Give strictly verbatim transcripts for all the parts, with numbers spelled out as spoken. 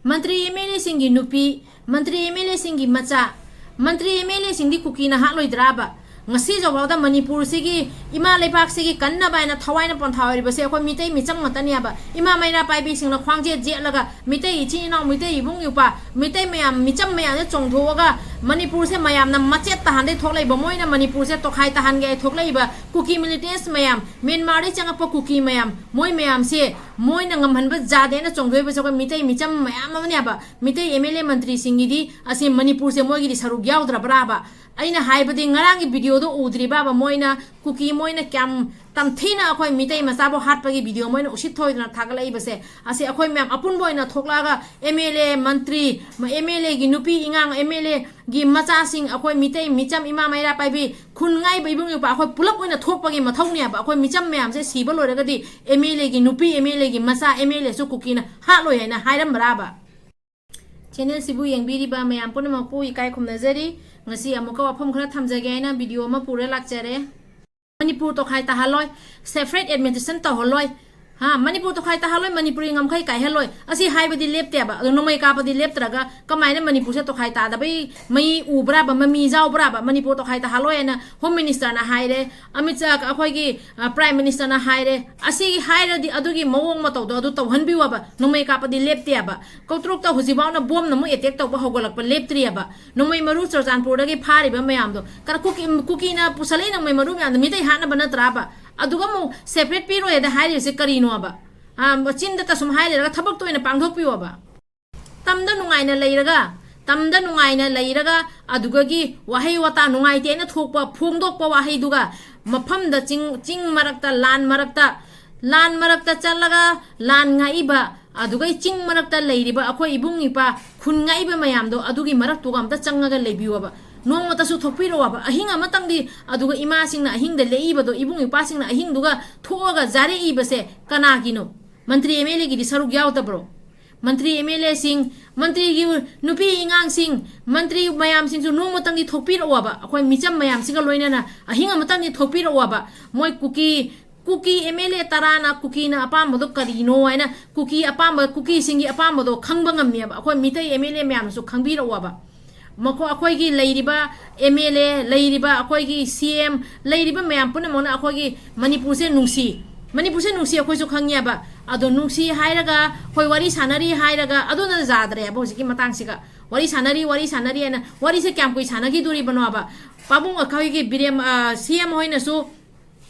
ꯃꯟꯇ꯭ꯔꯤ M L ꯑꯦꯁꯤꯡꯒꯤ ꯅꯨꯄꯤ, ꯃꯟꯇ꯭ꯔꯤ M L ꯑꯦꯁꯤꯡꯒꯤ ꯃꯆꯥ, ꯃꯟꯇ꯭ꯔꯤ M L ꯑꯦꯁꯤꯡꯗꯤ ꯀꯨꯀꯤꯅ ꯍꯥꯠꯂꯣꯏꯗ꯭ꯔꯥꯕ? ꯉꯁꯤ ꯐꯥꯎꯕꯗ ꯃꯅꯤꯄꯨꯔꯁꯤꯒꯤ, ꯏꯃꯥ ꯂꯩꯕꯥꯛꯁꯤꯒꯤ ꯀꯟꯅꯕ ꯍꯥꯏꯅ ꯊꯋꯥꯏꯅ ꯄꯣꯟꯊꯥ ꯑꯣꯏꯔꯤꯕꯁꯦ ꯑꯩꯈꯣꯏ ꯃꯤꯇꯩ ꯃꯤꯆꯝ ꯉꯥꯛꯇꯅꯦꯕ꯫ ꯏꯃꯥ ꯃꯩꯔꯥ ꯄꯥꯏꯕꯤꯁꯤꯡꯅ ꯈ꯭ꯋꯥꯡꯖꯦꯠ ꯌꯦꯠꯂꯒ, ꯃꯤꯇꯩ ꯏꯆꯤꯟ ꯏꯅꯥꯎ, ꯃꯤꯇꯩ ꯏꯕꯨꯡ ꯏꯄ꯭ꯋꯥ, ꯃꯤꯇꯩ ꯃꯌꯥꯝ, ꯃꯤꯆꯝ ꯃꯌꯥꯝꯁꯦ ꯆꯣꯡꯊꯣꯛꯑꯒ ꯃꯅꯤꯄꯨꯔꯁꯦ ꯃꯌꯥꯝꯅ ꯃꯆꯦꯠ ꯇꯥꯍꯟꯗꯦ ꯊꯣꯛꯂꯛꯏꯕ, ꯃꯣꯏꯅ ꯃꯅꯤꯄꯨꯔꯁꯦ ꯇꯣꯈꯥꯏ ꯇꯥꯍꯟꯒꯦ ꯍꯥꯏ ꯊꯣꯛꯂꯛꯏꯕ ꯀꯨꯀꯤ ꯃꯤꯂꯤꯇꯦꯟꯁ ꯃꯌꯥꯝ, ꯃ꯭ꯌꯥꯟꯃꯥꯔꯗꯒꯤ ꯆꯪꯉꯛꯄ ꯀꯨꯀꯤ ꯃꯌꯥꯝ, ꯃꯣꯏ ꯃꯌꯥꯝꯁꯦ ꯃꯣꯏꯅ ꯉꯝꯍꯟꯕ ꯌꯥꯗꯦꯅ ꯆꯣꯡꯊꯣꯛꯏꯕꯁꯦ ꯑꯩꯈꯣꯏ ꯃꯤꯇꯩ ꯃꯤꯆꯝ ꯃꯌꯥꯝ ꯑꯃꯅꯦꯕ꯫ ꯃꯤꯇꯩ ꯑꯦꯝ ꯑꯦꯜ ꯑꯦ ꯃꯟꯇ꯭ꯔꯤꯁꯤꯡꯒꯤꯗꯤ ꯑꯁꯤ ꯃꯅꯤꯄꯨꯔꯁꯦ ꯃꯣꯏꯒꯤꯗꯤ ꯁꯔꯨꯛ ꯌꯥꯎꯗ꯭ꯔꯕ꯭ꯔꯥꯕ? ꯑꯩꯅ ꯍꯥꯏꯕꯗꯤ ꯉꯔꯥꯡꯒꯤ ꯚꯤꯗꯤꯑꯣꯗꯣ ꯎꯗ꯭ꯔꯤꯕꯕ? ꯃꯣꯏꯅ ꯀꯨꯀꯤ, ꯃꯣꯏꯅ ꯀꯌꯥꯝ ꯇꯝꯊꯤꯅ ꯑꯩꯈꯣꯏ ꯃꯤꯇꯩ ꯃꯆꯥꯕꯨ ꯍꯥꯠꯄꯒꯤ ꯚꯤꯗꯤꯑꯣ ꯃꯣꯏꯅ ꯎꯁꯤꯠ ꯊꯧꯑꯣꯏꯗꯅ ꯊꯥꯒꯠꯂꯛꯏꯕꯁꯦ꯫ ꯑꯁꯤ ꯑꯩꯈꯣꯏ ꯃꯌꯥꯝ ꯑꯄꯨꯟꯕ ꯑꯣꯏꯅ ꯊꯣꯛꯂꯛꯑꯒ M L A, Mantri, M L ꯑꯦꯒꯤ ꯅꯨꯄꯤ ꯏꯉꯥꯡ, ꯑꯦꯝ ꯑꯦꯜ ꯑꯦꯒꯤ ꯃꯆꯥꯁꯤꯡ, ꯑꯩꯈꯣꯏ ꯃꯤꯇꯩ ꯃꯤꯆꯝ, ꯏꯃꯥ ꯃꯩꯔꯥ ꯄꯥꯏꯕꯤ, ꯈꯨꯟ ꯉꯥꯛꯏꯕ ꯏꯕꯨꯡ ꯏꯄ꯭ꯋꯥ, ꯑꯩꯈꯣꯏ ꯄꯨꯂꯞ ꯑꯣꯏꯅ ꯊꯣꯛꯄꯒꯤ ꯃꯊꯧꯅꯦꯕ꯫ ꯑꯩꯈꯣꯏ ꯃꯤꯆꯝ ꯃꯌꯥꯝꯁꯦ ꯁꯤꯕ ꯂꯣꯏꯔꯒꯗꯤ ꯑꯦꯝ ꯑꯦꯜ ꯑꯦꯒꯤ ꯅꯨꯄꯤ, ꯑꯦꯝ ꯑꯦꯜ ꯑꯦꯒꯤ ꯃꯆꯥ, ꯑꯦꯝ ꯑꯦꯜ ꯑꯦꯁꯨ ꯀꯨꯀꯤꯅ ꯍꯥꯠꯂꯣꯏ ꯍꯥꯏꯅ ꯍꯥꯏꯔꯝꯕ꯭ꯔꯥꯕ? ꯆꯦꯅꯦꯜꯁꯤꯕꯨ ꯌꯦꯡꯕꯤꯔꯤꯕ ꯃꯌꯥꯝ ꯄꯨꯝꯅꯃꯛꯄꯨ ꯏꯀꯥꯏ ꯈꯨꯝꯅꯖꯔꯤ꯫ ꯉꯁꯤ ꯑꯃꯨꯛꯀ ꯋꯥꯐꯝ ꯈꯔ ꯊꯝꯖꯒꯦ ꯍꯥꯏꯅ ꯚꯤꯗꯤꯑꯣ ꯑꯃ ꯄꯨꯔ ꯂꯥꯛꯆꯔꯦ꯫ ꯃꯅꯤꯄꯨꯔ ꯇꯣꯈꯥꯏ ꯇꯥꯍꯜꯂꯣꯏ, separate administration ꯇꯧꯍꯜꯂꯣꯏ, ꯍꯥ, ꯃꯅꯤꯄꯨꯔ ꯇꯣꯈꯥꯏ ꯇꯥꯍꯜꯂꯣꯏ, ꯃꯅꯤꯄꯨꯔꯤ ꯉꯝꯈꯩ ꯀꯥꯏꯍꯜꯂꯣꯏ, ꯑꯁꯤ ꯍꯥꯏꯕꯗꯤ ꯂꯦꯞꯇꯦꯕ꯫ ꯑꯗꯣ ꯅꯣꯡꯃꯩ ꯀꯥꯞꯄꯗꯤ ꯂꯦꯞꯇ꯭ꯔꯒ ꯀꯃꯥꯏꯅ ꯃꯅꯤꯄꯨꯔꯁꯦ ꯇꯣꯈꯥꯏ ꯇꯥꯗꯕꯩ ꯃꯩ ꯎꯕ꯭ꯔꯥꯕ, ꯃꯃꯤ ꯌꯥꯎꯕ꯭ꯔꯥꯕ? ꯃꯅꯤꯄꯨꯔ ꯇꯣꯈꯥꯏ ꯇꯥꯍꯜꯂꯣꯏ ꯍꯥꯏꯅ ꯍꯣꯝ ꯃꯤꯅꯤꯁꯇꯔꯅ ꯍꯥꯏꯔꯦ, ꯑꯃꯤꯠ ꯁꯥꯍ, ꯑꯩꯈꯣꯏꯒꯤ, ꯑ, ꯄ꯭ꯔꯥꯏꯝ ꯃꯤꯅꯤꯁꯇꯔꯅ ꯍꯥꯏꯔꯦ꯫ ꯑꯁꯤ ꯍꯥꯏꯔꯗꯤ ꯑꯗꯨꯒꯤ ꯃꯑꯣꯡ ꯃꯇꯧꯗꯣ ꯑꯗꯨ ꯇꯧꯍꯟꯕꯤꯌꯣꯕ꯫ ꯅꯣꯡꯃꯩ ꯀꯥꯞꯄꯗꯤ ꯂꯦꯞꯇꯦꯕ꯫ ꯀꯧꯇ꯭ꯔꯨꯛꯇ ꯍꯧꯖꯤꯛꯐꯥꯎꯅ ꯕꯣꯝꯅ ꯑꯃꯨꯛ ꯑꯦꯇꯦꯛ ꯇꯧꯕ ꯍꯧꯒꯠꯂꯛꯄ ꯂꯦꯞꯇ꯭ꯔꯤꯑꯕ꯫ ꯅꯣꯡꯃꯩ ꯃꯔꯨ ꯆꯨꯔꯆꯥꯟꯄꯨꯔꯗꯒꯤ ꯐꯥꯔꯤꯕ ꯃꯌꯥꯝꯗꯣ, ꯀꯔ-, ꯀꯨꯀꯤ-, ꯀꯨꯀꯤꯅ ꯄꯨꯁꯜꯂꯛꯏ ꯅꯣꯡꯃꯩ ꯃꯔꯨ ꯃꯌꯥꯝꯗꯣ ꯃꯤꯇꯩ ꯍꯥꯠꯅꯕ ꯅꯠꯇ꯭ꯔꯥꯕ? ꯑꯗꯨꯒ ꯑꯃꯨꯛ separate ꯄꯤꯔꯣꯏꯗ ꯍꯥꯏꯔꯤꯕꯁꯦ ꯀꯔꯤꯅꯣꯕ? ꯑꯥ, ꯆꯤꯟꯗꯇ ꯁꯨꯝ ꯍꯥꯏ ꯂꯩꯔꯒ ꯊꯕꯛꯇ ꯑꯣꯏꯅ ꯄꯥꯡꯊꯣꯛꯄꯤꯌꯣꯕ꯫ ꯇꯝꯗ ꯅꯨꯡꯉꯥꯏꯅ ꯂꯩꯔꯒ, ꯇꯝꯗ ꯅꯨꯡꯉꯥꯏꯅ ꯂꯩꯔꯒ, ꯑꯗꯨꯒꯒꯤ ꯋꯥꯍꯩ ꯋꯥꯇꯥ ꯅꯨꯡꯉꯥꯏꯇꯦꯅ ꯊꯣꯛꯄ, ꯐꯣꯡꯗꯣꯛꯄ ꯋꯥꯍꯩꯗꯨꯒ, ꯃꯐꯝꯗ ꯆꯤꯡ, ꯆꯤꯡ ꯃꯔꯛꯇ, ꯂꯥꯟ ꯃꯔꯛꯇ, ꯂꯥꯟ ꯃꯔꯛꯇ ꯆꯠꯂꯒ ꯂꯥꯟ ꯉꯥꯛꯏꯕ, ꯑꯗꯨꯒ ꯆꯤꯡ ꯃꯔꯛꯇ ꯂꯩꯔꯤꯕ ꯑꯩꯈꯣꯏ ꯏꯕꯨꯡ ꯏꯄꯥ ꯈꯨꯟ ꯉꯥꯛꯏꯕ ꯃꯌꯥꯝꯗꯣ ꯑꯗꯨꯒꯤ ꯃꯔꯛꯇꯨꯒ ꯑꯝꯇ ꯆꯪꯉꯒ ꯂꯩꯕꯤꯌꯣꯕ꯫ ꯅꯣꯡꯃꯇꯁꯨ ꯊꯣꯛꯄꯤꯔꯛꯑꯣꯕ꯫ ꯑꯍꯤꯡ ꯑꯃꯇꯪꯗꯤ ꯑꯗꯨꯒ ꯏꯃꯥꯁꯤꯡꯅ ꯑꯍꯤꯡꯗ ꯂꯦꯛꯏꯕꯗꯣ, ꯏꯕꯨꯡ ꯏꯄ꯭ꯋꯥꯁꯤꯡꯅ ꯑꯍꯤꯡꯗꯨꯒ ꯊꯣꯛꯑꯒ ꯖꯥꯔꯦꯛꯏꯕꯁꯦ ꯀꯅꯥꯒꯤꯅꯣ? ꯃꯟꯇ꯭ꯔꯤ ꯑꯦꯝ ꯑꯦꯜ ꯑꯦꯒꯤꯗꯤ ꯁꯔꯨꯛ ꯌꯥꯎꯗꯕ꯭ꯔꯣ? ꯃꯟꯇ꯭ꯔꯤ ꯑꯦꯝ ꯑꯦꯜ ꯑꯦꯁꯤꯡ, ꯃꯟꯇ꯭ꯔꯤꯒꯤ ꯅꯨꯄꯤ ꯑꯉꯥꯡꯁꯤꯡ, ꯃꯟꯇ꯭ꯔꯤ ꯃꯌꯥꯝꯁꯤꯡꯁꯨ ꯅꯣꯡꯃꯇꯪꯗꯤ ꯊꯣꯛꯄꯤꯔꯛꯑꯣꯕ꯫ ꯑꯩꯈꯣꯏ ꯃꯤꯆꯝ ꯃꯌꯥꯝꯁꯤꯒ ꯂꯣꯏꯅꯅ ꯑꯍꯤꯡ ꯑꯃꯇꯪꯗꯤ ꯊꯣꯛꯄꯤꯔꯛꯑꯣꯕ꯫ ꯃꯣꯏ ꯀꯨꯀꯤ ꯀꯨꯀꯤ ꯑꯦꯝ ꯑꯦꯜ ꯑꯦ ꯇꯔꯥꯅ ꯀꯨꯀꯤꯅ ꯑꯄꯥꯝꯕꯗꯣ ꯀꯔꯤꯅꯣ ꯍꯥꯏꯅ ꯀꯨꯀꯤ ꯑꯄꯥꯝꯕ, ꯀꯨꯀꯤꯁꯤꯡꯒꯤ ꯑꯄꯥꯝꯕꯗꯣ ꯈꯪꯕ ꯉꯝꯃꯦꯕ꯫ ꯑꯩꯈꯣꯏ ꯃꯤꯇꯩ ꯑꯦꯝ ꯑꯦꯜ ꯑꯦ ꯃꯌꯥꯝꯅꯁꯨ ꯈꯪꯕꯤꯔꯛꯑꯣꯕ꯫ ꯃꯈꯣꯏ, ꯑꯩꯈꯣꯏꯒꯤ ꯂꯩꯔꯤꯕ ꯑꯦꯝ ꯑꯦꯜ ꯑꯦ, ꯂꯩꯔꯤꯕ ꯑꯩꯈꯣꯏꯒꯤ ꯁꯤ ꯑꯦꯝ, ꯂꯩꯔꯤꯕ ꯃꯌꯥꯝ ꯄꯨꯝꯅꯃꯛꯅ ꯑꯩꯈꯣꯏꯒꯤ ꯃꯅꯤꯄꯨꯔꯁꯦ ꯅꯨꯡꯁꯤ, ꯃꯅꯤꯄꯨꯔꯁꯦ ꯅꯨꯡꯁꯤ ꯑꯩꯈꯣꯏꯁꯨ ꯈꯪꯉꯦꯕ꯫ ꯑꯗꯣ ꯅꯨꯡꯁꯤ ꯍꯥꯏꯔꯒ ꯑꯩꯈꯣꯏ ꯋꯥꯔꯤ ꯁꯥꯟꯅꯔꯤ ꯍꯥꯏꯔꯒ ꯑꯗꯨꯅ ꯌꯥꯗ꯭ꯔꯦꯕ ꯍꯧꯖꯤꯛꯀꯤ ꯃꯇꯥꯡꯁꯤꯒ꯫ ꯋꯥꯔꯤ ꯁꯥꯟꯅꯔꯤ, ꯋꯥꯔꯤ ꯁꯥꯟꯅꯔꯤ ꯍꯥꯏꯅ ꯋꯥꯔꯤꯁꯦ ꯀꯌꯥꯝ ꯀꯨꯏ ꯁꯥꯟꯅꯈꯤꯗꯣꯔꯤꯕꯅꯣꯕ? ꯄꯥꯕꯨꯡ ꯑꯩꯈꯣꯏꯒꯤ ꯕꯤꯔꯦꯝ, ꯑ, ꯁꯤ ꯑꯦꯝ ꯍꯣꯏꯅꯁꯨ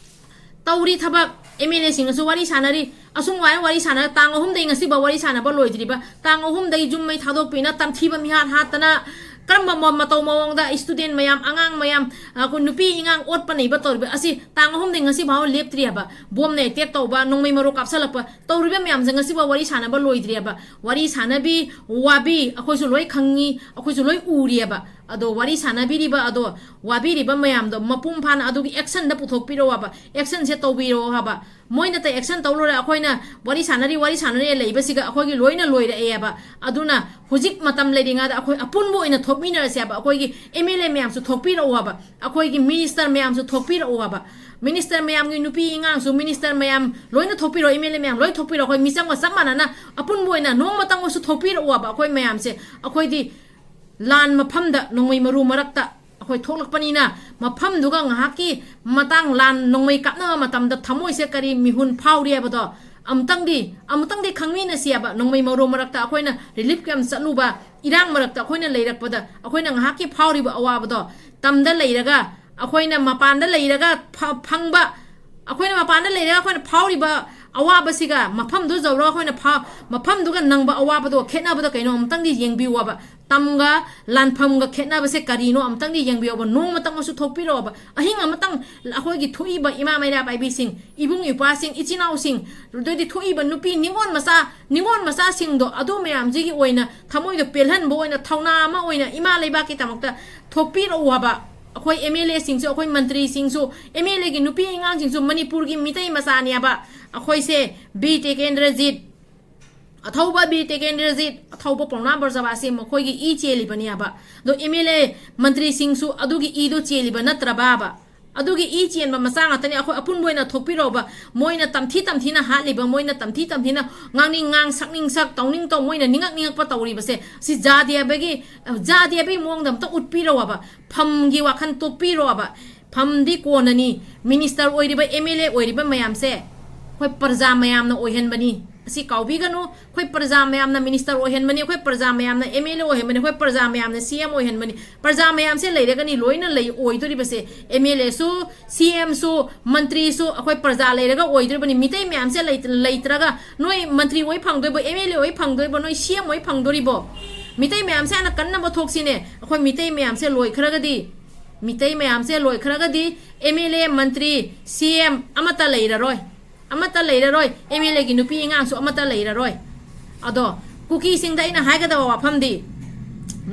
ꯇꯧꯔꯤ ꯊꯕꯛ, ꯑꯦꯝ ꯑꯦꯜ ꯑꯦꯁꯤꯡꯅꯁꯨ ꯋꯥꯔꯤ ꯁꯥꯟꯅꯔꯤ꯫ ꯑꯁꯨꯝ ꯋꯥꯏ ꯋꯥꯔꯤ ꯁꯥꯟꯅ, ꯇꯥꯡ ꯑꯍꯨꯝꯗꯒꯤ ꯉꯁꯤꯐꯥꯎ ꯋꯥꯔꯤ ꯁꯥꯟꯅꯕ ꯂꯣꯏꯗ꯭ꯔꯤꯕ, ꯇꯥꯡ ꯑꯍꯨꯝꯗꯒꯤ ꯌꯨꯝ ꯃꯩ ꯊꯥꯗꯣꯛꯄꯤꯅ ꯇꯝꯊꯤꯕ ꯃꯤꯍꯥꯠ ꯍꯥꯠꯇꯅ ꯀꯔꯝꯕ ꯃ-, ꯃꯇꯧ ꯃꯑꯣꯡꯗ student ꯃꯌꯥꯝ, ꯑꯉꯥꯡ ꯃꯌꯥꯝ, ꯑ, ꯑꯩꯈꯣꯏ ꯅꯨꯄꯤ ꯏꯉꯥꯡ ꯑꯣꯠꯄ ꯅꯩꯕ ꯇꯧꯔꯤꯕ ꯑꯁꯤ ꯇꯥꯡ ꯑꯍꯨꯝꯗꯒꯤ ꯉꯁꯤꯐꯥꯎ ꯂꯦꯞꯇ꯭ꯔꯤ ꯍꯥꯏꯕ꯫ ꯕꯣꯝꯅ attack ꯇꯧꯕ, ꯅꯣꯡꯃꯩ ꯃꯔꯨ ꯀꯥꯞꯁꯜꯂꯛꯄ ꯇꯧꯔꯤꯕ ꯃꯌꯥꯝꯁꯦ ꯉꯁꯤꯐꯥꯎ ꯋꯥꯔꯤ ꯁꯥꯟꯅꯕ ꯂꯣꯏꯗ꯭ꯔꯤ ꯍꯥꯏꯕ꯫ ꯋꯥꯔꯤ ꯁꯥꯟꯅꯕꯤ, ꯋꯥꯕꯤ ꯑꯩꯈꯣꯏꯁꯨ ꯂꯣꯏ ꯈꯪꯉꯤ, ꯑꯩꯈꯣꯏꯁꯨ ꯂꯣꯏ ꯎꯔꯤꯑꯕ꯫ ꯑꯗꯣ ꯋꯥꯔꯤ ꯁꯥꯟꯅꯕꯤꯔꯤꯕ, ꯑꯗꯣ ꯋꯥꯕꯤꯔꯤꯕ ꯃꯌꯥꯝꯗꯣ ꯃꯄꯨꯡ ꯐꯥꯅ ꯑꯗꯨꯒꯤ actionꯗ ꯄꯨꯊꯣꯛꯄꯤꯔꯛꯑꯣ ꯍꯥꯏꯕ, actionꯁꯦ ꯇꯧꯕꯤꯔꯛꯑꯣ ꯍꯥꯏꯕ꯫ ꯃꯣꯏꯅ ꯑꯇꯩ action ꯇꯧ ꯂꯣꯏꯔꯦ, ꯑꯩꯈꯣꯏꯅ ꯋꯥꯔꯤ ꯁꯥꯟꯅꯔꯤ, ꯋꯥꯔꯤ ꯁꯥꯟꯅꯔꯤ ꯂꯩꯕꯁꯤꯒ ꯑꯩꯈꯣꯏꯒꯤ ꯂꯣꯏꯅ ꯂꯣꯏꯔꯛꯑꯦꯕ꯫ ꯑꯗꯨꯅ ꯍꯧꯖꯤꯛ ꯃꯇꯝ ꯂꯩꯔꯤꯉꯩꯗ ꯑꯩꯈꯣꯏ ꯑꯄꯨꯟꯕ ꯑꯣꯏꯅ ꯊꯣꯛꯃꯤꯟꯅꯔꯁꯦ ꯍꯥꯏꯕ꯫ ꯑꯩꯈꯣꯏꯒꯤ ꯑꯦꯝ ꯑꯦꯜ ꯑꯦ ꯃꯌꯥꯝꯁꯨ ꯊꯣꯛꯄꯤꯔꯛꯑꯣ ꯍꯥꯏꯕ, ꯑꯩꯈꯣꯏꯒꯤ ꯃꯤꯅꯤꯁꯇꯔ ꯃꯌꯥꯝꯁꯨ ꯊꯣꯛꯄꯤꯔꯛꯑꯣ ꯍꯥꯏꯕ꯫ ꯃꯤꯅꯤꯁꯇꯔ ꯃꯌꯥꯝꯒꯤ ꯅꯨꯄꯤ ꯑꯉꯥꯡꯁꯨ, ꯃꯤꯅꯤꯁꯇꯔ ꯃꯌꯥꯝ ꯂꯣꯏꯅ ꯊꯣꯛꯄꯤꯔꯛꯑꯣ, ꯑꯦꯝ ꯑꯦꯜ ꯑꯦ ꯃꯌꯥꯝ ꯂꯣꯏ ꯊꯣꯛꯄꯤꯔꯛꯑꯣ꯫ ꯑꯩꯈꯣꯏ ꯃꯤꯆꯪꯒ ꯆꯞ ꯃꯥꯟꯅꯅ ꯑꯄꯨꯟꯕ ꯑꯣꯏꯅ ꯅꯣꯡꯃꯇꯪ ꯑꯣꯏꯁꯨ ꯊꯣꯛꯄꯤꯔꯛꯑꯣ ꯍꯥꯏꯕ꯫ ꯑꯩꯈꯣꯏ ꯃꯌꯥꯝꯁꯦ, ꯑꯩꯈꯣꯏꯗꯤ ꯂꯥꯟ ꯃꯐꯝꯗ ꯅꯣꯡꯃꯩ ꯃꯔꯨ ꯃꯔꯛꯇ ꯑꯩꯈꯣꯏ ꯊꯣꯛꯂꯛꯄꯅꯤꯅ, ꯃꯐꯝꯗꯨꯒ ꯉꯥꯏꯍꯥꯛꯀꯤ ꯃꯇꯥꯡ ꯂꯥꯟ ꯅꯣꯡꯃꯩ ꯀꯥꯞꯅꯕ ꯃꯇꯝꯗ ꯊꯃꯣꯏꯁꯦ ꯀꯔꯤ ꯃꯤꯍꯨꯟ ꯐꯥꯎꯔꯤ ꯍꯥꯏꯕꯗꯣ ꯑꯃꯨꯛꯇꯪꯗꯤ, ꯑꯃꯨꯛꯇꯪꯗꯤ ꯈꯪꯃꯤꯟꯅꯁꯤ ꯍꯥꯏꯕ꯫ ꯅꯣꯡꯃꯩ ꯃꯔꯨ ꯃꯔꯛꯇ ꯑꯩꯈꯣꯏꯅ relief camp ꯆꯠꯂꯨꯕ, ꯏꯔꯥꯡ ꯃꯔꯛꯇ ꯑꯩꯈꯣꯏꯅ ꯂꯩꯔꯛꯄꯗ ꯑꯩꯈꯣꯏꯅ ꯉꯥꯏꯍꯥꯛꯀꯤ ꯐꯥꯎꯔꯤꯕ ꯑꯋꯥꯕꯗꯣ, ꯇꯝꯗ ꯂꯩꯔꯒ, ꯑꯩꯈꯣꯏꯅ ꯃꯄꯥꯟꯗ ꯂꯩꯔꯒ ꯐ-, ꯐꯪꯕ, ꯑꯩꯈꯣꯏꯅ ꯃꯄꯥꯟꯗ ꯂꯩꯔꯒ ꯑꯩꯈꯣꯏꯅ ꯐꯥꯎꯔꯤꯕ ꯑꯋꯥꯕꯁꯤꯒ ꯃꯐꯝꯗꯨ ꯌꯧꯔꯒ ꯑꯩꯈꯣꯏꯅ ꯐꯥ-, ꯃꯐꯝꯗꯨꯒ ꯅꯪꯕ ꯑꯋꯥꯕꯗꯣ, ꯈꯦꯠꯅꯕꯗꯣ ꯀꯩꯅꯣ ꯑꯃꯨꯛꯇꯪꯗꯤ ꯌꯦꯡꯕꯤꯌꯨ ꯍꯥꯏꯕ꯫ ꯇꯝꯒ ꯂꯥꯟꯐꯝꯒ ꯈꯦꯠꯅꯕꯁꯦ ꯀꯔꯤꯅꯣ ꯑꯝꯇꯪꯗꯤ ꯌꯦꯡꯕꯤꯌꯣꯕ꯫ ꯅꯣꯡꯃꯇꯪ ꯑꯣꯏꯁꯨ ꯊꯣꯛꯄꯤꯔꯛꯑꯣꯕ꯫ ꯑꯍꯤꯡ ꯑꯃꯇꯪ ꯑꯩꯈꯣꯏꯒꯤ ꯊꯣꯛꯏꯕ ꯏꯃꯥ ꯃꯩꯔꯥ ꯄꯥꯏꯕꯤꯁꯤꯡ, ꯏꯕꯨꯡ ꯏꯄ꯭ꯋꯥꯁꯤꯡ, ꯏꯆꯤꯟ ꯏꯅꯥꯎꯁꯤꯡ, ꯑꯗꯨꯗꯩꯗꯤ ꯊꯣꯛꯏꯕ ꯅꯨꯄꯤ ꯅꯤꯉꯣꯜ ꯃꯆꯥ, ꯅꯤꯉꯣꯜ ꯃꯆꯥꯁꯤꯡꯗꯣ ꯑꯗꯨ ꯃꯌꯥꯝꯁꯤꯒꯤ ꯑꯣꯏꯅ ꯊꯃꯣꯏꯗꯣ ꯄꯦꯜꯍꯟꯕ ꯑꯣꯏꯅ ꯊꯧꯅꯥ ꯑꯃ ꯑꯣꯏꯅ ꯏꯃꯥ ꯂꯩꯕꯥꯛꯀꯤꯗꯃꯛꯇ ꯊꯣꯛꯄꯤꯔꯛꯎ ꯍꯥꯏꯕ꯫ ꯑꯩꯈꯣꯏ ꯑꯦꯝ ꯑꯦꯜ ꯑꯦꯁꯤꯡꯁꯨ, ꯑꯩꯈꯣꯏ ꯃꯟꯇ꯭ꯔꯤꯁꯤꯡꯁꯨ, ꯑꯦꯝ ꯑꯦꯜ ꯑꯦꯒꯤ ꯅꯨꯄꯤ ꯑꯉꯥꯡꯁꯤꯡꯁꯨ ꯃꯅꯤꯄꯨꯔꯒꯤ ꯃꯤꯇꯩ ꯃꯆꯥꯅꯦꯕ꯫ ꯑꯩꯈꯣꯏꯁꯦ ꯕꯤꯔ ꯇꯤꯀꯦꯟꯗ꯭ꯔꯖꯤꯠ, ꯑꯊꯧꯕ ꯕꯤꯔ ꯇꯤꯀꯦꯟꯗ꯭ꯔꯖꯤꯠ, ꯑꯊꯧꯕ ꯄꯥꯎꯅꯥ ꯕ꯭ꯔꯖꯕꯥꯁꯤ ꯃꯈꯣꯏꯒꯤ ꯏ ꯆꯦꯜꯂꯤꯕꯅꯦꯕ꯫ ꯑꯗꯣ ꯑꯦꯝ ꯑꯦꯜ ꯑꯦ ꯃꯟꯇ꯭ꯔꯤꯁꯤꯡꯁꯨ ꯑꯗꯨꯒꯤ ꯏꯗꯣ ꯆꯦꯜꯂꯤꯕ ꯅꯠꯇ꯭ꯔꯕꯕ? ꯑꯗꯨꯒꯤ ꯏ ꯆꯦꯟꯕ ꯃꯆꯥ ꯉꯥꯛꯇꯅꯤ꯫ ꯑꯩꯈꯣꯏ ꯑꯄꯨꯟꯕ ꯑꯣꯏꯅ ꯊꯣꯛꯄꯤꯔꯣꯕ꯫ ꯃꯣꯏꯅ ꯇꯝꯊꯤ ꯇꯝꯊꯤꯅ ꯍꯥꯠꯂꯤꯕ, ꯃꯣꯏꯅ ꯇꯝꯊꯤ ꯇꯝꯊꯤꯅ ꯉꯥꯡꯅꯤꯡ ꯉꯥꯡ, ꯁꯛꯅꯤꯡ ꯁꯛ, ꯇꯧꯅꯤꯡ ꯇꯧ, ꯃꯣꯏꯅ ꯅꯤꯡꯉꯛ ꯅꯤꯡꯉꯛꯄ ꯇꯧꯔꯤꯕꯁꯦ, ꯁꯤ ꯖꯥꯗꯤ ꯍꯥꯏꯕꯒꯤ, ꯖꯥꯗꯤ ꯍꯥꯏꯕꯒꯤ ꯃꯑꯣꯡꯗ ꯑꯝꯇ ꯎꯠꯄꯤꯔꯣꯕ꯫ ꯐꯝꯒꯤ ꯋꯥꯈꯜ ꯇꯣꯛꯄꯤꯔꯣꯕ꯫ ꯐꯝꯗꯤ ꯀꯣꯟꯅꯅꯤ꯫ ꯃꯤꯅꯤꯁꯇꯔ ꯑꯣꯏꯔꯤꯕ, ꯑꯦꯝ ꯑꯦꯜ ꯑꯦ ꯑꯣꯏꯔꯤꯕ ꯃꯌꯥꯝꯁꯦ ꯑꯩꯈꯣꯏ ꯄ꯭ꯔꯖꯥ ꯃꯌꯥꯝꯅ ꯑꯣꯏꯍꯟꯕꯅꯤ꯫ ꯑꯁꯤ ꯀꯥꯎꯕꯤꯒꯅꯨ꯫ ꯑꯩꯈꯣꯏ ꯄ꯭ꯔꯖꯥ ꯃꯌꯥꯝꯅ ꯃꯤꯅꯤꯁꯇꯔ ꯑꯣꯏꯍꯟꯕꯅꯤ, ꯑꯩꯈꯣꯏ ꯄ꯭ꯔꯖꯥ ꯃꯌꯥꯝꯅ ꯑꯦꯝ ꯑꯦꯜ ꯑꯦ ꯑꯣꯏꯍꯟꯕꯅꯤ, ꯑꯩꯈꯣꯏ ꯄ꯭ꯔꯖꯥ ꯃꯌꯥꯝꯅ ꯁꯤ ꯑꯦꯝ ꯑꯣꯏꯍꯟꯕꯅꯤ꯫ ꯄ꯭ꯔꯖꯥ ꯃꯌꯥꯝꯁꯦ ꯂꯩꯔꯒꯅꯤ ꯂꯣꯏꯅ ꯂꯩ ꯑꯣꯏꯗꯣꯔꯤꯕꯁꯦ꯫ ꯑꯦꯝ ꯑꯦꯜ ꯑꯦꯁꯨ, ꯁꯤ ꯑꯦꯝꯁꯨ, ꯃꯟꯇ꯭ꯔꯤꯁꯨ ꯑꯩꯈꯣꯏ ꯄ꯭ꯔꯖꯥ ꯂꯩꯔꯒ ꯑꯣꯏꯗꯣꯔꯤꯕꯅꯤ꯫ ꯃꯤꯇꯩ ꯃꯌꯥꯝꯁꯦ ꯂꯩꯇ-, ꯂꯩꯇ꯭ꯔꯒ ꯅꯣꯏ ꯃꯟꯇ꯭ꯔꯤ ꯑꯣꯏ ꯐꯪꯗꯣꯏꯕꯣ, ꯑꯦꯝ ꯑꯦꯜ ꯑꯦ ꯑꯣꯏ ꯐꯪꯗꯣꯏꯕꯣ, ꯅꯣꯏ ꯁꯤ ꯑꯦꯝ ꯑꯣꯏ ꯐꯪꯗꯣꯔꯤꯕꯣ? ꯃꯤꯇꯩ ꯃꯌꯥꯝꯁꯦ ꯍꯥꯟꯅ ꯀꯟꯅꯕ ꯊꯣꯛꯁꯤꯅꯦ꯫ ꯑꯩꯈꯣꯏ ꯃꯤꯇꯩ ꯃꯌꯥꯝꯁꯦ ꯂꯣꯏꯈ꯭ꯔꯒꯗꯤ, ꯃꯤꯇꯩ ꯃꯌꯥꯝꯁꯦ ꯂꯣꯏꯈ꯭ꯔꯒꯗꯤ ꯑꯦꯝ ꯑꯦꯜ ꯑꯦ, ꯃꯟꯇ꯭ꯔꯤ, ꯁꯤ ꯑꯦꯝ ꯑꯃꯠꯇ ꯂꯩꯔꯔꯣꯏ꯫ ꯑꯃꯠꯇ ꯂꯩꯔꯔꯣꯏ꯫ ꯑꯦꯝ ꯑꯦꯜ ꯑꯦꯒꯤ ꯅꯨꯄꯤ ꯑꯉꯥꯡꯁꯨ ꯑꯃꯠꯇ ꯂꯩꯔꯔꯣꯏ꯫ ꯑꯗꯣ ꯀꯨꯀꯤꯁꯤꯡꯗ ꯑꯩꯅ ꯍꯥꯏꯒꯗꯕ ꯋꯥꯐꯝꯗꯤ,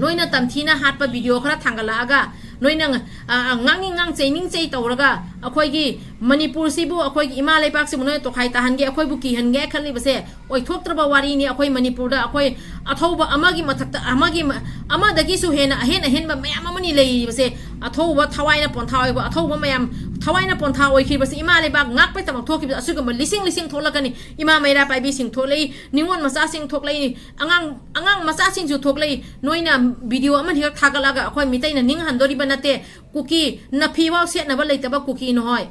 ꯅꯣꯏꯅ ꯇꯝꯊꯤꯅ ꯍꯥꯠꯄ ꯚꯤꯗꯤꯑꯣ ꯈꯔ ꯊꯥꯡꯒꯠꯂꯛꯑꯒ, ꯅꯣꯏꯅ, ꯑ, ꯑ, ꯉꯥꯡꯅꯤꯡ ꯉꯥꯡ, ꯆꯩꯅꯤꯡ ꯆꯩ ꯇꯧꯔꯒ ꯑꯩꯈꯣꯏꯒꯤ ꯃꯅꯤꯄꯨꯔꯁꯤꯕꯨ, ꯑꯩꯈꯣꯏꯒꯤ ꯏꯃꯥ ꯂꯩꯕꯥꯛꯁꯤꯕꯨ ꯅꯣꯏꯅ ꯇꯣꯈꯥꯏ ꯇꯥꯍꯟꯒꯦ, ꯑꯩꯈꯣꯏꯕꯨ ꯀꯤꯍꯟꯒꯦ ꯈꯜꯂꯤꯕꯁꯦ ꯑꯣꯏꯊꯣꯛꯇ꯭ꯔꯕ ꯋꯥꯔꯤꯅꯤ꯫ ꯑꯩꯈꯣꯏ ꯃꯅꯤꯄꯨꯔꯗ ꯑꯩꯈꯣꯏ ꯑꯊꯧꯕ ꯑꯃꯒꯤ ꯃꯊꯛꯇ ꯑꯃꯒꯤ ꯃ-, ꯑꯃꯗꯒꯤꯁꯨ ꯍꯦꯟꯅ ꯑꯍꯦꯟ ꯑꯍꯦꯟꯕ ꯃꯌꯥꯝ ꯑꯃꯅꯤ ꯂꯩꯔꯤꯕꯁꯦ꯫ ꯑꯊꯧꯕ ꯊꯋꯥꯏꯅ ꯄꯣꯟꯊꯥ ꯑꯣꯏꯕ, ꯑꯊꯧꯕ ꯃꯌꯥꯝ ꯊꯋꯥꯏꯅ ꯄꯣꯟꯊꯥ ꯑꯣꯏꯈꯤꯕꯁꯦ, ꯏꯃꯥ ꯂꯩꯕꯥꯛ ꯉꯥꯛꯄꯩꯗꯃꯛ ꯊꯣꯛꯈꯤꯕꯁꯦ꯫ ꯑꯁꯤꯒꯨꯝꯕ ꯂꯤꯁꯤꯡ ꯂꯤꯁꯤꯡ ꯊꯣꯛꯂꯛꯀꯅꯤ꯫ ꯏꯃꯥ ꯃꯩꯔꯥ ꯄꯥꯏꯕꯤꯁꯤꯡ ꯊꯣꯛꯂꯛꯏ, ꯅꯤꯉꯣꯜ ꯃꯆꯥꯁꯤꯡ ꯊꯣꯛꯂꯛꯏ, ꯑꯉꯥꯡ, ꯑꯉꯥꯡ ꯃꯆꯥꯁꯤꯡꯁꯨ ꯊꯣꯛꯂꯛꯏ꯫ ꯅꯣꯏꯅ ꯚꯤꯗꯤꯑꯣ ꯑꯃꯅꯤꯈꯛ ꯊꯥꯒꯠꯂꯒ ꯑꯩꯈꯣꯏ ꯃꯤꯇꯩꯅ ꯅꯤꯡꯍꯟꯗꯣꯔꯤꯕ ꯅꯠꯇꯦ꯫ ꯀꯨꯀꯤ ꯅꯐꯤꯐꯥꯎ ꯁꯦꯠꯅꯕ ꯂꯩꯇꯕ ꯀꯨꯀꯤ ꯅꯍꯣꯏ꯫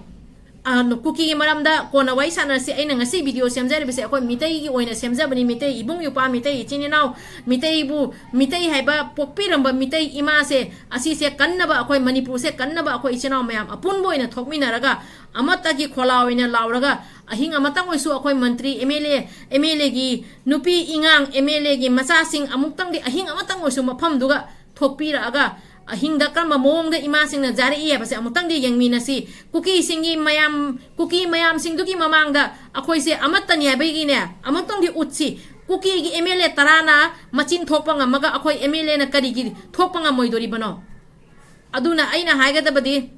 ꯑ, ꯀꯨꯀꯤꯒꯤ ꯃꯔꯝꯗ ꯀꯣꯟꯅ ꯋꯥꯔꯤ ꯁꯥꯟꯅꯔꯁꯤ꯫ ꯑꯩꯅ ꯉꯁꯤ ꯚꯤꯗꯤꯑꯣ ꯁꯦꯝꯖꯔꯤꯕꯁꯦ ꯑꯩꯈꯣꯏ ꯃꯤꯇꯩꯒꯤ ꯑꯣꯏꯅ ꯁꯦꯝꯖꯕꯅꯤ꯫ ꯃꯤꯇꯩ ꯏꯕꯨꯡ ꯏꯄ꯭ꯋꯥ, ꯃꯤꯇꯩ ꯏꯆꯤꯟ ꯏꯅꯥꯎ, ꯃꯤꯇꯩꯕꯨ, ꯃꯤꯇꯩ ꯍꯥꯏꯕ ꯄꯣꯛꯄꯤꯔꯝꯕ ꯃꯤꯇꯩ ꯏꯃꯥꯁꯦ, ꯑꯁꯤꯁꯦ ꯀꯟꯅꯕ, ꯑꯩꯈꯣꯏ ꯃꯅꯤꯄꯨꯔꯁꯦ ꯀꯟꯅꯕ ꯑꯩꯈꯣꯏ ꯏꯆꯤꯟ ꯏꯅꯥꯎ ꯃꯌꯥꯝ ꯑꯄꯨꯟꯕ ꯑꯣꯏꯅ ꯊꯣꯛꯃꯤꯟꯅꯔꯒ ꯑꯃꯠꯇꯒꯤ ꯈꯣꯜꯂꯥꯎ ꯑꯣꯏꯅ ꯂꯥꯎꯔꯒ ꯑꯍꯤꯡ ꯑꯃꯇꯪ ꯑꯣꯏꯁꯨ ꯑꯩꯈꯣꯏ ꯃꯟꯇ꯭ꯔꯤ, M L A, M L ꯑꯦꯒꯤ ꯅꯨꯄꯤ ꯏꯉꯥꯡ, ꯑꯦꯝ ꯑꯦꯜ ꯑꯦꯒꯤ ꯃꯆꯥꯁꯤꯡ ꯑꯃꯨꯛꯇꯪꯗꯤ ꯑꯍꯤꯡ ꯑꯃꯇꯪ ꯑꯣꯏꯁꯨ ꯃꯐꯝꯗꯨꯒ ꯊꯣꯛꯄꯤꯔꯛꯑꯒ ꯑꯍꯤꯡꯗ ꯀꯔꯝꯕ ꯃꯑꯣꯡꯗ ꯏꯃꯥꯁꯤꯡꯅ ꯖꯥꯔꯛꯏ ꯍꯥꯏꯕꯁꯦ ꯑꯃꯨꯛꯇꯪꯗꯤ ꯌꯦꯡꯃꯤꯟꯅꯁꯤ꯫ ꯀꯨꯀꯤꯁꯤꯡꯒꯤ ꯃꯌꯥꯝ, ꯀꯨꯀꯤ ꯃꯌꯥꯝꯁꯤꯡꯗꯨꯒꯤ ꯃꯃꯥꯡꯗ ꯑꯩꯈꯣꯏꯁꯦ ꯑꯃꯠꯇꯅꯤ ꯍꯥꯏꯕꯒꯤꯅꯦ, ꯑꯃꯨꯛꯇꯪꯗꯤ ꯎꯠꯁꯤ꯫ ꯀꯨꯀꯤꯒꯤ ꯑꯦꯝ ꯑꯦꯜ ꯑꯦ ꯇꯔꯥꯅ ꯃꯆꯤꯟ ꯊꯣꯛꯄ ꯉꯝꯃꯒ ꯑꯩꯈꯣꯏ ꯑꯦꯝ ꯑꯦꯜ ꯑꯦꯅ ꯀꯔꯤꯒꯤ ꯊꯣꯛꯄ ꯉꯝꯃꯣꯏꯗꯣꯔꯤꯕꯅꯣ? ꯑꯗꯨꯅ ꯑꯩꯅ ꯍꯥꯏꯒꯗꯕꯗꯤ,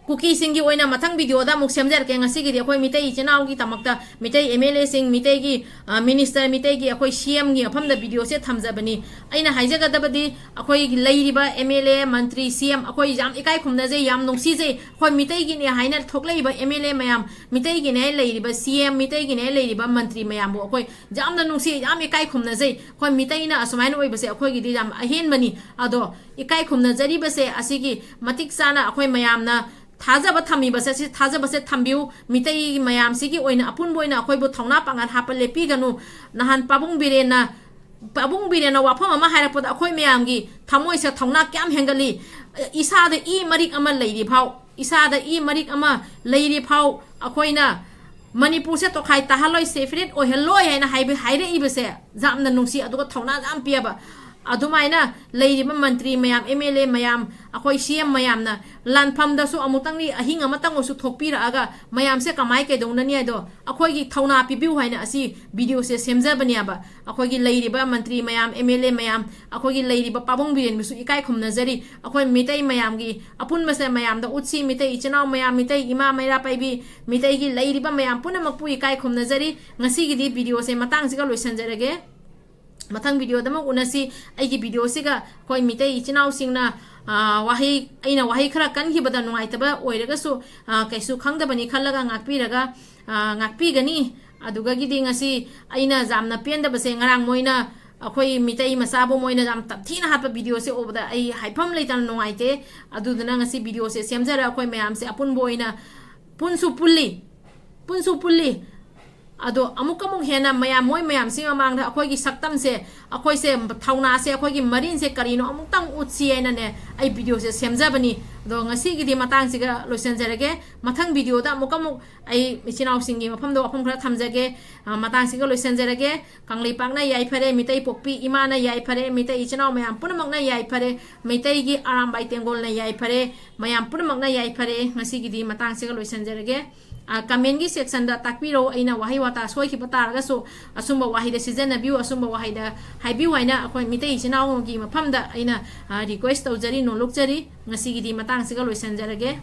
ꯀꯨꯀꯤꯁꯤꯡꯒꯤ ꯑꯣꯏꯅ ꯃꯊꯪ ꯚꯤꯗꯤꯑꯣꯗ ꯑꯃꯨꯛ ꯁꯦꯝꯖꯔꯛꯀꯦ꯫ ꯉꯁꯤꯒꯤꯗꯤ ꯑꯩꯈꯣꯏ ꯃꯤꯇꯩ ꯏꯆꯤꯟ ꯏꯅꯥꯎꯒꯤ ꯗꯃꯛꯇ ꯃꯤꯇꯩ ꯑꯦꯝ ꯑꯦꯜ ꯑꯦꯁꯤꯡ, ꯃꯤꯇꯩꯒꯤ, ꯑ, ꯃꯤꯅꯤꯁꯇꯔ, ꯃꯤꯇꯩꯒꯤ ꯑꯩꯈꯣꯏ ꯁꯤ ꯑꯦꯝꯒꯤ ꯃꯐꯝꯗ ꯚꯤꯗꯤꯑꯣꯁꯦ ꯊꯝꯖꯕꯅꯤ꯫ ꯑꯩꯅ ꯍꯥꯏꯖꯒꯗꯕꯗꯤ ꯑꯩꯈꯣꯏꯒꯤ ꯂꯩꯔꯤꯕ ꯑꯦꯝ ꯑꯦꯜ ꯑꯦ, ꯃꯟꯇ꯭ꯔꯤ, ꯁꯤ ꯑꯦꯝ, ꯑꯩꯈꯣꯏ ꯌꯥꯝ ꯏꯀꯥꯏ ꯈꯨꯝꯅꯖꯩ, ꯌꯥꯝ ꯅꯨꯡꯁꯤꯖꯩ꯫ ꯑꯩꯈꯣꯏ ꯃꯤꯇꯩꯒꯤꯅꯦ ꯍꯥꯏꯅ ꯊꯣꯛꯂꯛꯏꯕ ꯑꯦꯝ ꯑꯦꯜ ꯑꯦ ꯃꯌꯥꯝ, ꯃꯤꯇꯩꯒꯤꯅꯦ ꯂꯩꯔꯤꯕ ꯁꯤ ꯑꯦꯝ, ꯃꯤꯇꯩꯒꯤꯅꯦ ꯂꯩꯔꯤꯕ ꯃꯟꯇ꯭ꯔꯤ ꯃꯌꯥꯝꯕꯨ ꯑꯩꯈꯣꯏ ꯌꯥꯝꯅ ꯅꯨꯡꯁꯤ, ꯌꯥꯝ ꯏꯀꯥꯏ ꯈꯨꯝꯅꯖꯩ꯫ ꯑꯩꯈꯣꯏ ꯃꯤꯇꯩꯅ ꯑꯁꯨꯃꯥꯏꯅ ꯑꯣꯏꯕꯁꯦ ꯑꯩꯈꯣꯏꯒꯤꯗꯤ ꯌꯥꯝ ꯑꯍꯦꯟꯕꯅꯤ꯫ ꯑꯗꯣ ꯏꯀꯥꯏ ꯈꯨꯝꯅꯖꯔꯤꯕꯁꯦ ꯑꯁꯤꯒꯤ ꯃꯇꯤꯛ ꯆꯥꯅ ꯑꯩꯈꯣꯏ ꯃꯌꯥꯝꯅ ꯊꯥꯖꯕ ꯊꯝꯃꯤꯕꯁꯦ, ꯁꯤ ꯊꯥꯖꯕꯁꯦ ꯊꯝꯕꯤꯌꯨ꯫ ꯃꯤꯇꯩ ꯃꯌꯥꯝꯁꯤꯒꯤ ꯑꯣꯏꯅ ꯑꯄꯨꯟꯕ ꯑꯣꯏꯅ ꯑꯩꯈꯣꯏꯕꯨ ꯊꯧꯅꯥ ꯄꯥꯡꯒꯜ ꯍꯥꯞꯄ ꯂꯦꯞꯄꯤꯒꯅꯨ꯫ ꯅꯍꯥꯟ ꯄꯥꯕꯨꯡ ꯕꯤꯔꯦꯟꯅ, ꯄꯥꯕꯨꯡ ꯕꯤꯔꯦꯟꯅ ꯋꯥꯐꯝ ꯑꯃ ꯍꯥꯏꯔꯛꯄꯗ ꯑꯩꯈꯣꯏ ꯃꯌꯥꯝꯒꯤ ꯊꯃꯣꯏꯁꯦ ꯊꯧꯅꯥ ꯀꯌꯥꯝ ꯍꯦꯟꯒꯠꯂꯤ꯫ ꯏꯁꯥꯗ ꯏ ꯃꯔꯤꯛ ꯑꯃ ꯂꯩꯔꯤ ꯐꯥꯎ, ꯏꯁꯥꯗ ꯏ ꯃꯔꯤꯛ ꯑꯃ ꯂꯩꯔꯤ ꯐꯥꯎ ꯑꯩꯈꯣꯏꯅ ꯃꯅꯤꯄꯨꯔꯁꯦ ꯇꯣꯈꯥꯏ ꯇꯥꯍꯜꯂꯣꯏ, separate ꯑꯣꯏꯍꯜꯂꯣꯏ ꯍꯥꯏꯅ ꯍꯥꯏꯕ-, ꯍꯥꯏꯔꯛꯏꯕꯁꯦ ꯌꯥꯝꯅ ꯅꯨꯡꯁꯤ, ꯑꯗꯨꯒ ꯊꯧꯅꯥ ꯌꯥꯝ ꯄꯤꯌꯦꯕ꯫ ꯑꯗꯨꯃꯥꯏꯅ ꯂꯩꯔꯤꯕ ꯃꯟꯇ꯭ꯔꯤ ꯃꯌꯥꯝ, ꯑꯦꯝ ꯑꯦꯜ ꯑꯦ ꯃꯌꯥꯝ, ꯑꯩꯈꯣꯏ ꯁꯤ ꯑꯦꯝ ꯃꯌꯥꯝꯅ ꯂꯥꯟꯐꯝꯗꯁꯨ ꯑꯃꯨꯛꯇꯪꯗꯤ ꯑꯍꯤꯡ ꯑꯃꯇꯪ ꯑꯣꯏꯁꯨ ꯊꯣꯛꯄꯤꯔꯛꯑꯒ ꯃꯌꯥꯝꯁꯦ ꯀꯃꯥꯏ ꯀꯩꯗꯧꯅꯅꯤ ꯍꯥꯏꯗꯣ ꯑꯩꯈꯣꯏꯒꯤ ꯊꯧꯅꯥ ꯄꯤꯕꯤꯌꯨ ꯍꯥꯏꯅ ꯑꯁꯤ ꯚꯤꯗꯤꯑꯣꯁꯦ ꯁꯦꯝꯖꯕꯅꯦꯕ꯫ ꯑꯩꯈꯣꯏꯒꯤ ꯂꯩꯔꯤꯕ ꯃꯟꯇ꯭ꯔꯤ ꯃꯌꯥꯝ, ꯑꯦꯝ ꯑꯦꯜ ꯑꯦ ꯃꯌꯥꯝ, ꯑꯩꯈꯣꯏꯒꯤ ꯂꯩꯔꯤꯕ ꯄꯥꯕꯨꯡ ꯕꯤꯔꯦꯟꯕꯨꯁꯨ ꯏꯀꯥꯏ ꯈꯨꯝꯅꯖꯔꯤ꯫ ꯑꯩꯈꯣꯏ ꯃꯤꯇꯩ ꯃꯌꯥꯝꯒꯤ ꯑꯄꯨꯟꯕꯁꯦ ꯃꯌꯥꯝꯗ ꯎꯠꯁꯤ, ꯃꯤꯇꯩ ꯏꯆꯤꯟ ꯏꯅꯥꯎ ꯃꯌꯥꯝ, ꯃꯤꯇꯩ ꯏꯃꯥ ꯃꯩꯔꯥ ꯄꯥꯏꯕꯤ, ꯃꯤꯇꯩꯒꯤ ꯂꯩꯔꯤꯕ ꯃꯌꯥꯝ ꯄꯨꯝꯅꯃꯛꯄꯨ ꯏꯀꯥꯏ ꯈꯨꯝꯅꯖꯔꯤ꯫ ꯉꯁꯤꯒꯤꯗꯤ ꯚꯤꯗꯤꯑꯣꯁꯦ ꯃꯇꯥꯡꯁꯤꯒ ꯂꯣꯏꯁꯤꯟꯖꯔꯒꯦ꯫ ꯃꯊꯪ ꯚꯤꯗꯤꯑꯣꯗ ꯑꯃꯨꯛ ꯎꯅꯁꯤ꯫ ꯑꯩꯒꯤ ꯚꯤꯗꯤꯑꯣꯁꯤꯒ ꯑꯩꯈꯣꯏ ꯃꯤꯇꯩ ꯏꯆꯤꯟ ꯏꯅꯥꯎꯁꯤꯡꯅ, ꯑ, ꯋꯥꯍꯩ, ꯑꯩꯅ ꯋꯥꯍꯩ ꯈꯔ ꯀꯟꯈꯤꯕꯗ ꯅꯨꯡꯉꯥꯏꯇꯕ ꯑꯣꯏꯔꯒꯁꯨ, ꯑ, ꯀꯩꯁꯨ ꯈꯪꯗꯕꯅꯤ ꯈꯜꯂꯒ ꯉꯥꯛꯄꯤꯔꯒ, ꯑ, ꯉꯥꯛꯄꯤꯒꯅꯤ꯫ ꯑꯗꯨꯒꯒꯤꯗꯤ ꯉꯁꯤ ꯑꯩꯅ ꯌꯥꯝꯅ ꯄꯦꯟꯗꯕꯁꯦ, ꯉꯔꯥꯡ ꯃꯣꯏꯅ ꯑꯩꯈꯣꯏ ꯃꯤꯇꯩ ꯃꯆꯥꯕꯨ ꯃꯣꯏꯅ ꯌꯥꯝ ꯇꯝꯊꯤꯅ ꯍꯥꯠꯄ ꯚꯤꯗꯤꯑꯣꯁꯦ ꯎꯕꯗ ꯑꯩ ꯍꯥꯏꯐꯝ ꯂꯩꯇꯅ ꯅꯨꯡꯉꯥꯏꯇꯦ꯫ ꯑꯗꯨꯗꯨꯅ ꯉꯁꯤ ꯚꯤꯗꯤꯑꯣꯁꯦ ꯁꯦꯝꯖꯔ ꯑꯩꯈꯣꯏ ꯃꯌꯥꯝꯁꯦ ꯑꯄꯨꯟꯕ ꯑꯣꯏꯅ ꯄꯨꯟꯁꯨ ꯄꯨꯜꯂꯤ, ꯄꯨꯟꯁꯨ ꯄꯨꯜꯂꯤ꯫ ꯑꯗꯣ ꯑꯃꯨꯛ ꯑꯃꯨꯛ ꯍꯦꯟꯅ ꯃꯌꯥꯝ, ꯃꯣꯏ ꯃꯌꯥꯝꯁꯤ ꯃꯃꯥꯡꯗ ꯑꯩꯈꯣꯏꯒꯤ ꯁꯛꯇꯝꯁꯦ, ꯑꯩꯈꯣꯏꯁꯦ, ꯊꯧꯅꯥꯁꯦ, ꯑꯩꯈꯣꯏꯒꯤ ꯃꯔꯤꯟꯁꯦ ꯀꯔꯤꯅꯣ ꯑꯃꯨꯛꯇꯪ ꯎꯠꯁꯤ ꯍꯥꯏꯅꯅꯦ ꯑꯩ ꯚꯤꯗꯤꯑꯣꯁꯦ ꯁꯦꯝꯖꯕꯅꯤ꯫ ꯑꯗꯣ ꯉꯁꯤꯒꯤꯗꯤ ꯃꯇꯥꯡꯁꯤꯒ ꯂꯣꯏꯁꯤꯟꯖꯔꯒꯦ꯫ ꯃꯊꯪ ꯚꯤꯗꯤꯑꯣꯗ ꯑꯃꯨꯛ ꯑꯃꯨꯛ ꯑꯩ ꯏꯆꯤꯟ ꯏꯅꯥꯎꯁꯤꯡꯒꯤ ꯃꯐꯝꯗ ꯋꯥꯐꯝ ꯈꯔ ꯊꯝꯖꯒꯦ꯫ ꯑ, ꯃꯇꯥꯡꯁꯤꯒ ꯂꯣꯏꯁꯤꯟꯖꯔꯒꯦ꯫ ꯀꯪꯂꯩꯄꯥꯛꯅ ꯌꯥꯏꯐꯔꯦ, ꯃꯤꯇꯩ ꯄꯣꯛꯄꯤ ꯏꯃꯥꯅ ꯌꯥꯏꯐꯔꯦ, ꯃꯤꯇꯩ ꯏꯆꯤꯟ ꯏꯅꯥꯎ ꯃꯌꯥꯝ ꯄꯨꯝꯅꯃꯛꯅ ꯌꯥꯏꯐꯔꯦ, ꯃꯩꯇꯩꯒꯤ ꯑꯔꯥꯝꯕꯥꯏ ꯇꯦꯡꯒꯣꯜꯅ ꯌꯥꯏꯐꯔꯦ, ꯃꯌꯥꯝ ꯄꯨꯝꯅꯃꯛꯅ ꯌꯥꯏꯐꯔꯦ꯫ ꯉꯁꯤꯒꯤꯗꯤ ꯃꯇꯥꯡꯁꯤꯒ ꯂꯣꯏꯁꯤꯟꯖꯔꯒꯦ꯫ ꯑ, commentꯒꯤ sectionꯗ ꯇꯥꯛꯄꯤꯔꯛꯎ, ꯑꯩꯅ ꯋꯥꯍꯩ ꯋꯥꯇꯥ ꯁꯣꯏꯈꯤꯕ ꯇꯥꯔꯒꯁꯨ ꯑꯆꯨꯝꯕ ꯋꯥꯍꯩꯗ ꯁꯤꯖꯤꯟꯅꯕꯤꯌꯨ, ꯑꯆꯨꯝꯕ ꯋꯥꯍꯩꯗ ꯍꯥꯏꯕꯤꯌꯨ ꯍꯥꯏꯅ ꯑꯩꯈꯣꯏ ꯃꯤꯇꯩ ꯏꯆꯤꯟ ꯏꯅꯥꯎꯒꯤ ꯃꯐꯝꯗ ꯑꯩꯅ, ꯑ, request ꯇꯧꯖꯔꯤ, ꯅꯣꯜꯂꯨꯛꯆꯔꯤ꯫ ꯉꯁꯤꯒꯤꯗꯤ ꯃꯇꯥꯡꯁꯤꯒ ꯂꯣꯏꯁꯤꯟꯖꯔꯒꯦ꯫